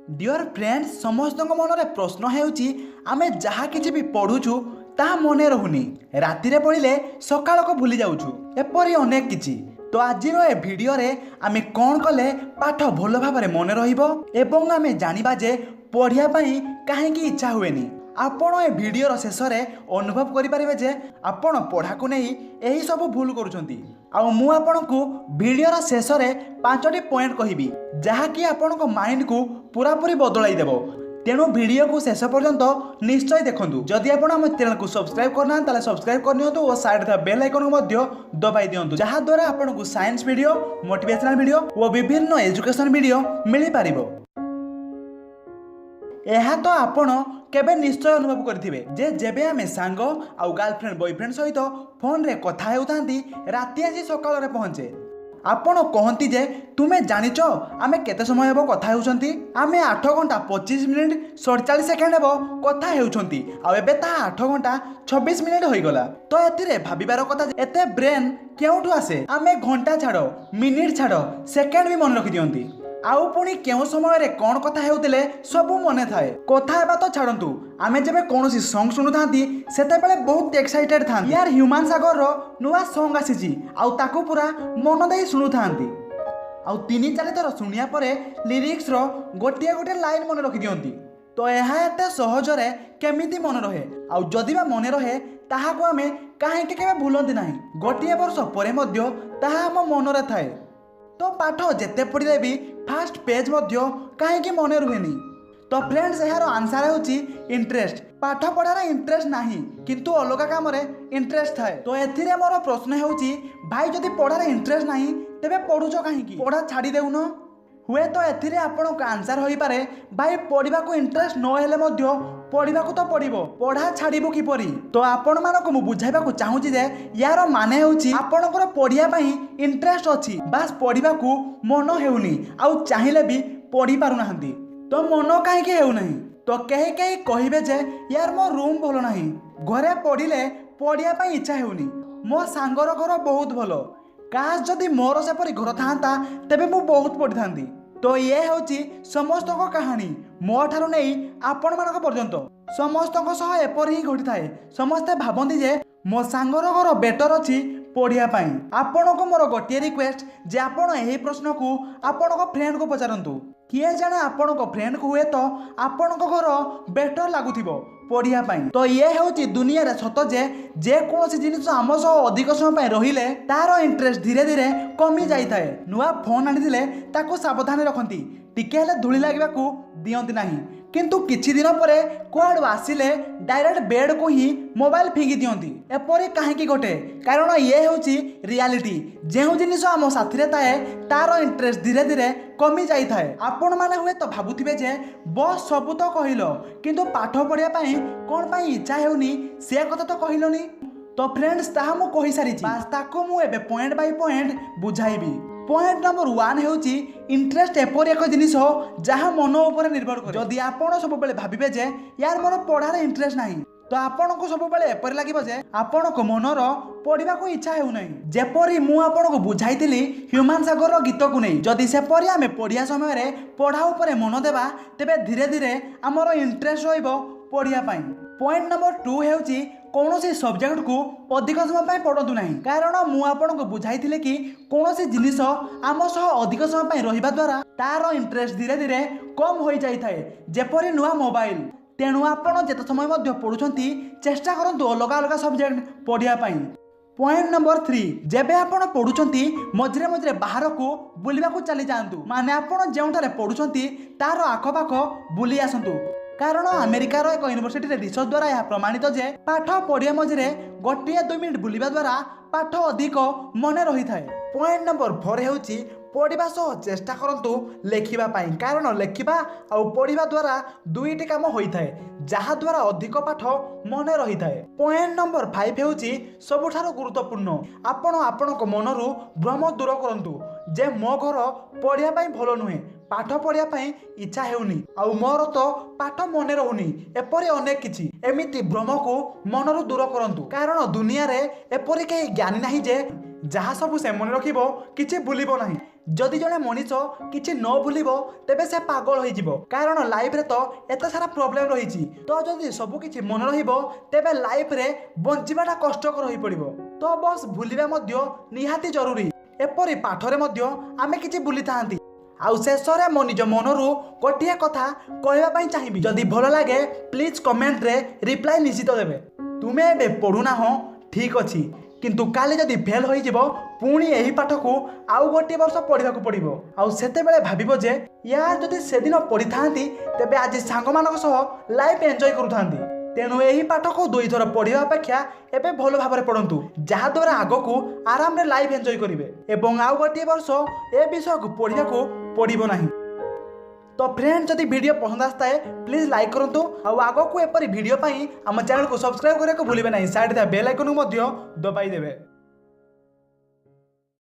Deer friends, ସମସ୍ତଙ୍କ ମନରେ ପ୍ରଶ୍ନ ହେଉଛି, ଆମେ ଯାହା କିଛି ବି ପଢ଼ୁଛୁ ତାହା ମନେ ରହୁନି, ରାତିରେ ପଢ଼ିଲେ ସକାଳକୁ ଭୁଲି ଯାଉଛୁ, ଏପରି ଅନେକ କିଛି। ତ ଆଜିର ଏ ଭିଡ଼ିଓରେ ଆମେ କ'ଣ କଲେ ପାଠ ଭଲ ଭାବରେ ମନେ ରହିବ ଏବଂ ଆମେ ଜାଣିବା ଯେ ପଢ଼ିବା ପାଇଁ କାହିଁକି ଇଚ୍ଛା ହୁଏନି। ଆପଣ ଏ ଭିଡ଼ିଓର ଶେଷରେ ଅନୁଭବ କରିପାରିବେ ଯେ ଆପଣ ପଢ଼ାକୁ ନେଇ ଏହି ସବୁ ଭୁଲ କରୁଛନ୍ତି। ଆଉ ମୁଁ ଆପଣଙ୍କୁ ଭିଡ଼ିଓର ଶେଷରେ ପାଞ୍ଚଟି ପଏଣ୍ଟ କହିବି, ଯାହାକି ଆପଣଙ୍କ ମାଇଣ୍ଡକୁ ପୁରାପୁରି ବଦଳାଇ ଦେବ। ତେଣୁ ଭିଡ଼ିଓକୁ ଶେଷ ପର୍ଯ୍ୟନ୍ତ ନିଶ୍ଚୟ ଦେଖନ୍ତୁ। ଯଦି ଆପଣ ଆମ ଚ୍ୟାନେଲକୁ ସବସ୍କ୍ରାଇବ୍ କରିନାହାନ୍ତି, ତାହେଲେ ସବସ୍କ୍ରାଇବ୍ କରିନିଅନ୍ତୁ ଓ ସାଇଡ଼୍ ଥିବା ବେଲ୍ ଆଇକନ୍କୁ ମଧ୍ୟ ଦବାଇ ଦିଅନ୍ତୁ, ଯାହାଦ୍ୱାରା ଆପଣଙ୍କୁ ସାଇନ୍ସ ଭିଡ଼ିଓ, ମୋଟିଭେସନାଲ୍ ଭିଡ଼ିଓ ଓ ବିଭିନ୍ନ ଏଜୁକେସନ୍ ଭିଡ଼ିଓ ମିଳିପାରିବ। ଏହା ତ ଆପଣ କେବେ ନିଶ୍ଚୟ ଅନୁଭବ କରିଥିବେ ଯେ ଯେବେ ଆମେ ସାଙ୍ଗ ଆଉ ଗାର୍ଲଫ୍ରେଣ୍ଡ, ବୟଫ୍ରେଣ୍ଡ ସହିତ ଫୋନରେ କଥା ହେଉଥାନ୍ତି, ରାତି ଆସି ସକାଳରେ ପହଞ୍ଚେ। ଆପଣ କହନ୍ତି ଯେ ତୁମେ ଜାଣିଛ ଆମେ କେତେ ସମୟ ହେବ କଥା ହେଉଛନ୍ତି? ଆମେ 8 ଘଣ୍ଟା 25 ମିନିଟ୍ 47 ସେକେଣ୍ଡ ହେବ କଥା ହେଉଛନ୍ତି ଆଉ ଏବେ ତାହା 8 ଘଣ୍ଟା 26 ମିନିଟ୍ ହୋଇଗଲା। ତ ଏଥିରେ ଭାବିବାର କଥା ଯେ ଏତେ ବ୍ରେନ୍ କେଉଁଠୁ ଆସେ? ଆମେ ଘଣ୍ଟା ଛାଡ଼, ମିନିଟ୍ ଛାଡ଼, ସେକେଣ୍ଡ ବି ମନେ ରଖିଦିଅନ୍ତି। ଆଉ ପୁଣି କେଉଁ ସମୟରେ କ'ଣ କଥା ହେଉଥିଲେ ସବୁ ମନେ ଥାଏ। କଥା ହେବା ତ ଛାଡ଼ନ୍ତୁ, ଆମେ ଯେବେ କୌଣସି ସଙ୍ଗ ଶୁଣୁଥାନ୍ତି, ସେତେବେଳେ ବହୁତ ଏକ୍ସାଇଟେଡ୍ ଥାନ୍ତି, ୟାର ହ୍ୟୁମାନ ସାଗରର ନୂଆ ସଙ୍ଗ ଆସିଛି, ଆଉ ତାକୁ ପୁରା ମନ ଦେଇ ଶୁଣୁଥାନ୍ତି। ଆଉ ତିନି ଚାରି ଥର ଶୁଣିବା ପରେ ଲିରିକ୍ସର ଗୋଟିଏ ଗୋଟିଏ ଲାଇନ୍ ମନେ ରଖିଦିଅନ୍ତି। ତ ଏହା ଏତେ ସହଜରେ କେମିତି ମନେ ରହେ? ଆଉ ଯଦି ବା ମନେ ରହେ, ତାହାକୁ ଆମେ କାହିଁକି କେବେ ଭୁଲନ୍ତି ନାହିଁ? ଗୋଟିଏ ବର୍ଷ ପରେ ମଧ୍ୟ ତାହା ଆମ ମନରେ ଥାଏ। ତ ପାଠ ଯେତେ ପଢ଼ିଲେ ବି ଫାଷ୍ଟ ପେଜ୍ ମଧ୍ୟ କାହିଁକି ମନେ ରୁହେନି? ତ ଫ୍ରେଣ୍ଡସ୍, ଏହାର ଆନ୍ସର୍ ହେଉଛି ଇଣ୍ଟରେଷ୍ଟ। ପାଠ ପଢ଼ାରେ ଇଣ୍ଟରେଷ୍ଟ ନାହିଁ, କିନ୍ତୁ ଅଲଗା କାମରେ ଇଣ୍ଟରେଷ୍ଟ ଥାଏ। ତ ଏଥିରେ ମୋର ପ୍ରଶ୍ନ ହେଉଛି, ଭାଇ, ଯଦି ପଢ଼ାରେ ଇଣ୍ଟରେଷ୍ଟ ନାହିଁ ତେବେ ପଢ଼ୁଛ କାହିଁକି? ପଢ଼ା ଛାଡ଼ି ଦେଉନ। ହୁଏତ ଏଥିରେ ଆପଣଙ୍କ ଆନ୍ସର୍ ହୋଇପାରେ, ଭାଇ, ପଢ଼ିବାକୁ ଇଣ୍ଟରେଷ୍ଟ ନ ହେଲେ ମଧ୍ୟ ପଢ଼ିବାକୁ ତ ପଡ଼ିବ, ପଢ଼ା ଛାଡ଼ିବୁ କିପରି? ତ ଆପଣମାନଙ୍କୁ ମୁଁ ବୁଝାଇବାକୁ ଚାହୁଁଛି ଯେ ୟାର ମାନେ ହେଉଛି ଆପଣଙ୍କର ପଢ଼ିବା ପାଇଁ ଇଣ୍ଟରେଷ୍ଟ ଅଛି, ବାସ୍ ପଢ଼ିବାକୁ ମନ ହେଉନି ଆଉ ଚାହିଁଲେ ବି ପଢ଼ି ପାରୁନାହାନ୍ତି। ତ ମନ କାହିଁକି ହେଉନାହିଁ? ତ କେହି କେହି କହିବେ ଯେ ୟାର, ମୋ ରୁମ୍ ଭଲ ନାହିଁ, ଘରେ ପଢ଼ିଲେ ପଢ଼ିବା ପାଇଁ ଇଚ୍ଛା ହେଉନି। ମୋ ସାଙ୍ଗର ଘର ବହୁତ ଭଲ, କାଶ ଯଦି ମୋର ସେପରି ଘର ଥାନ୍ତା ତେବେ ମୁଁ ବହୁତ ପଢ଼ିଥାନ୍ତି। ତ ଇଏ ହେଉଛି ସମସ୍ତଙ୍କ କାହାଣୀ। ମୋ ଠାରୁ ନେଇ ଆପଣମାନଙ୍କ ପର୍ଯ୍ୟନ୍ତ ସମସ୍ତଙ୍କ ସହ ଏପରି ହିଁ ଘଟିଥାଏ। ସମସ୍ତେ ଭାବନ୍ତି ଯେ ମୋ ସାଙ୍ଗର ଘର ବେଟର ଅଛି ପଢ଼ିବା ପାଇଁ। ଆପଣଙ୍କୁ ମୋର ଗୋଟିଏ ରିକ୍ୱେଷ୍ଟ ଯେ ଆପଣ ଏହି ପ୍ରଶ୍ନକୁ ଆପଣଙ୍କ ଫ୍ରେଣ୍ଡକୁ ପଚାରନ୍ତୁ। କିଏ ଜାଣେ, ଆପଣଙ୍କ ଫ୍ରେଣ୍ଡକୁ ହୁଏତ ଆପଣଙ୍କ ଘର ବେଟର ଲାଗୁଥିବ ପଢ଼ିବା ପାଇଁ। ତ ଇଏ ହେଉଛି ଦୁନିଆରେ ସତ ଯେ ଯେକୌଣସି ଜିନିଷ ଆମ ସହ ଅଧିକ ସମୟ ପାଇଁ ରହିଲେ ତାର ଇଣ୍ଟରେଷ୍ଟ ଧୀରେ ଧୀରେ କମି ଯାଇଥାଏ। ନୂଆ ଫୋନ୍ ଆଣିଥିଲେ ତାକୁ ସାବଧାନରେ ରଖନ୍ତି, ଟିକେ ହେଲେ ଧୂଳି ଲାଗିବାକୁ ଦିଅନ୍ତି ନାହିଁ। କିନ୍ତୁ କିଛି ଦିନ ପରେ କୁଆଡ଼ୁ ଆସିଲେ ଡାଇରେକ୍ଟ ବେଡ଼କୁ ହିଁ ମୋବାଇଲ ଫିଙ୍ଗି ଦିଅନ୍ତି। ଏପରି କାହିଁକି ଘଟେ? କାରଣ ଇଏ ହେଉଛି ରିଆଲିଟି। ଯେଉଁ ଜିନିଷ ଆମ ସାଥିରେ ଥାଏ, ତାର ଇଣ୍ଟରେଷ୍ଟ ଧୀରେ ଧୀରେ କମି ଯାଇଥାଏ। ଆପଣମାନେ ହୁଏତ ଭାବୁଥିବେ ଯେ ବସ୍, ସବୁ ତ କହିଲ, କିନ୍ତୁ ପାଠ ପଢ଼ିବା ପାଇଁ କ'ଣ ପାଇଁ ଇଚ୍ଛା ହେଉନି ସେ କଥା ତ କହିଲନି। ତ ଫ୍ରେଣ୍ଡସ୍, ତାହା ମୁଁ କହିସାରିଛି, ବାସ୍ ତାକୁ ମୁଁ ଏବେ ପଏଣ୍ଟ ବାଇ ପଏଣ୍ଟ ବୁଝାଇବି। ପଏଣ୍ଟ ନମ୍ବର 1 ହେଉଛି, ଇଣ୍ଟରେଷ୍ଟ ଏପରି ଏକ ଜିନିଷ ଯାହା ମନ ଉପରେ ନିର୍ଭର କରେ। ଯଦି ଆପଣ ସବୁବେଳେ ଭାବିବେ ଯେ ୟାର, ମୋର ପଢ଼ାରେ ଇଣ୍ଟରେଷ୍ଟ ନାହିଁ, ତ ଆପଣଙ୍କୁ ସବୁବେଳେ ଏପରି ଲାଗିବ ଯେ ଆପଣଙ୍କ ମନର ପଢ଼ିବାକୁ ଇଚ୍ଛା ହେଉନାହିଁ। ଯେପରି ମୁଁ ଆପଣଙ୍କୁ ବୁଝାଇଥିଲି ହ୍ୟୁମାନ ସାଗରର ଗୀତକୁ ନେଇ, ଯଦି ସେପରି ଆମେ ପଢ଼ିବା ସମୟରେ ପଢ଼ା ଉପରେ ମନ ଦେବା, ତେବେ ଧୀରେ ଧୀରେ ଆମର ଇଣ୍ଟରେଷ୍ଟ ରହିବ ପଢ଼ିବା ପାଇଁ। ପଏଣ୍ଟ ନମ୍ବର 2 ହେଉଛି, କୌଣସି ସବଜେକ୍ଟକୁ ଅଧିକ ସମୟ ପାଇଁ ପଢ଼ନ୍ତୁ ନାହିଁ। କାରଣ ମୁଁ ଆପଣଙ୍କୁ ବୁଝାଇଥିଲି କି କୌଣସି ଜିନିଷ ଆମ ସହ ଅଧିକ ସମୟ ପାଇଁ ରହିବା ଦ୍ୱାରା ତାର ଇଣ୍ଟରେଷ୍ଟ ଧୀରେ ଧୀରେ କମ୍ ହୋଇଯାଇଥାଏ, ଯେପରି ନୂଆ ମୋବାଇଲ। ତେଣୁ ଆପଣ ଯେତେ ସମୟ ମଧ୍ୟ ପଢ଼ୁଛନ୍ତି, ଚେଷ୍ଟା କରନ୍ତୁ ଅଲଗା ଅଲଗା ସବଜେକ୍ଟ ପଢ଼ିବା ପାଇଁ। ପଏଣ୍ଟ ନମ୍ବର 3, ଯେବେ ଆପଣ ପଢ଼ୁଛନ୍ତି, ମଝିରେ ମଝିରେ ବାହାରକୁ ବୁଲିବାକୁ ଚାଲି ଯାଆନ୍ତୁ। ମାନେ ଆପଣ ଯେଉଁଠାରେ ପଢ଼ୁଛନ୍ତି ତାର ଆଖପାଖ ବୁଲି ଆସନ୍ତୁ। କାରଣ ଆମେରିକାର ଏକ ୟୁନିଭର୍ସିଟିରେ ରିସର୍ଚ୍ଚ ଦ୍ୱାରା ଏହା ପ୍ରମାଣିତ ଯେ ପାଠ ପଢ଼ିବା ମଝିରେ 1-2 ମିନିଟ୍ ବୁଲିବା ଦ୍ୱାରା ପାଠ ଅଧିକ ମନେ ରହିଥାଏ। ପଏଣ୍ଟ ନମ୍ବର 4 ହେଉଛି, ପଢ଼ିବା ସହ ଚେଷ୍ଟା କରନ୍ତୁ ଲେଖିବା ପାଇଁ। କାରଣ ଲେଖିବା ଆଉ ପଢ଼ିବା ଦ୍ୱାରା ଦୁଇଟି କାମ ହୋଇଥାଏ, ଯାହାଦ୍ୱାରା ଅଧିକ ପାଠ ମନେ ରହିଥାଏ। ପଏଣ୍ଟ ନମ୍ବର 5 ହେଉଛି ସବୁଠାରୁ ଗୁରୁତ୍ୱପୂର୍ଣ୍ଣ। ଆପଣ ଆପଣଙ୍କ ମନରୁ ଭ୍ରମ ଦୂର କରନ୍ତୁ ଯେ ମୋ ଘର ପଢ଼ିବା ପାଇଁ ଭଲ ନୁହେଁ, ପାଠ ପଢ଼ିବା ପାଇଁ ଇଚ୍ଛା ହେଉନି ଆଉ ମୋର ତ ପାଠ ମନେ ରହୁନି, ଏପରି ଅନେକ କିଛି। ଏମିତି ଭ୍ରମକୁ ମନରୁ ଦୂର କରନ୍ତୁ। କାରଣ ଦୁନିଆରେ ଏପରି କେହି ଜ୍ଞାନୀ ନାହିଁ ଯେ ଯାହା ସବୁ ସେ ମନେ ରଖିବ, କିଛି ଭୁଲିବ ନାହିଁ। ଯଦି ଜଣେ ମଣିଷ କିଛି ନ ଭୁଲିବ, ତେବେ ସେ ପାଗଳ ହୋଇଯିବ, କାରଣ ଲାଇଫରେ ତ ଏତେ ସାରା ପ୍ରୋବ୍ଲେମ୍ ରହିଛି। ତ ଯଦି ସବୁ କିଛି ମନେ ରହିବ, ତେବେ ଲାଇଫରେ ବଞ୍ଚିବାଟା କଷ୍ଟକର ହୋଇପଡ଼ିବ। ତ ବସ୍, ଭୁଲିବା ମଧ୍ୟ ନିହାତି ଜରୁରୀ। ଏପରି ପାଠରେ ମଧ୍ୟ ଆମେ କିଛି ଭୁଲିଥାନ୍ତି। ଆଉ ଶେଷରେ ମୋ ନିଜ ମନରୁ ଗୋଟିଏ କଥା କହିବା ପାଇଁ ଚାହିଁବି। ଯଦି ଭଲ ଲାଗେ, ପ୍ଲିଜ୍ କମେଣ୍ଟରେ ରିପ୍ଲାଏ ନିଶ୍ଚିତ ଦେବେ। ତୁମେ ଏବେ ପଢ଼ୁନାହଁ, ଠିକ୍ ଅଛି, କିନ୍ତୁ କାଲି ଯଦି ଫେଲ୍ ହୋଇଯିବ, ପୁଣି ଏହି ପାଠକୁ ଆଉ ଗୋଟିଏ ବର୍ଷ ପଢ଼ିବାକୁ ପଡ଼ିବ। ଆଉ ସେତେବେଳେ ଭାବିବ ଯେ ୟାର, ଯଦି ସେଦିନ ପଢ଼ିଥାନ୍ତି, ତେବେ ଆଜି ସାଙ୍ଗମାନଙ୍କ ସହ ଲାଇଫ୍ ଏନ୍ଜୟ କରୁଥାନ୍ତି। ତେଣୁ ଏହି ପାଠକୁ ଦୁଇଥର ପଢ଼ିବା ଅପେକ୍ଷା ଏବେ ଭଲ ଭାବରେ ପଢ଼ନ୍ତୁ, ଯାହାଦ୍ୱାରା ଆଗକୁ ଆରାମରେ ଲାଇଫ୍ ଏନ୍ଜୟ କରିବେ ଏବଂ ଆଉ ଗୋଟିଏ ବର୍ଷ ଏ ବିଷୟକୁ ପଢ଼ିବାକୁ ପଡ଼ିବ ନାହିଁ। ତ ଫ୍ରେଣ୍ଡ, ଯଦି ଭିଡ଼ିଓ ପସନ୍ଦ ଆସିଥାଏ, ପ୍ଲିଜ୍ ଲାଇକ୍ କରନ୍ତୁ ଆଉ ଆଗକୁ ଏପରି ଭିଡ଼ିଓ ପାଇଁ ଆମ ଚ୍ୟାନେଲକୁ ସବସ୍କ୍ରାଇବ୍ କରିବାକୁ ଭୁଲିବେ ନାହିଁ। ସାଇଡ଼୍ ଥିବା ବେଲ୍ ଆଇକନ୍କୁ ମଧ୍ୟ ଦବାଇ ଦେବେ।